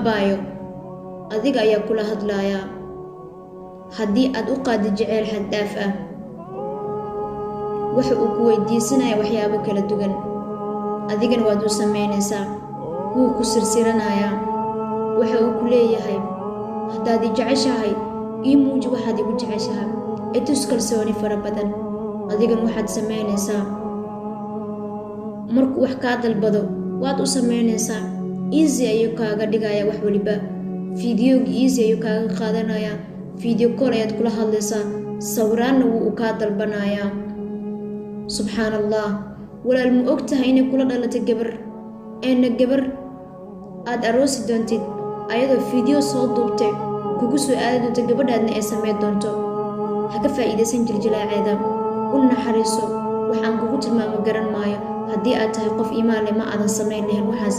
Abaayo, adiga ayaa kula hadlayaa. Haddii aad u qaadid jeceyl xad dhaaf ah, waxa uu ku weydiisanaya waxyaabo kala duwan, adigana waad u samaynaysaa. Wuu ku sirsiranayaa. Waxa uu ku leeyahay, "Haddaad i jeceshahay, ii muuji waxaad igu jeceshahay, i tus kalsooni fara badan." Adigana waxaad samaynaysaa, markuu wax kaa dalbado waad u samaynaysaa. Easy ayuu kaaga dhigayaa wax waliba. Videoga easy ayuu kaaga qaadanayaa, video call ayaad kula hadlaysaa, sawiraanna wuu u kaa dalbanayaa. Subxaan Allah! Walaal, ma og tahay inay kula dhalatay gabar, eena gabar aad aroosi doontid, ayadoo video soo duubtay kugu soo aadi doonto, gabadhaadna ay sameyn doonto? Ha ka faa'iidaysan jiljilaaceeda, u naxariiso. Wax aan kugu tilmaamo garan maayo. Haddii aad tahay qof iimaan leh, ma aadan samayn lahayn waxaas.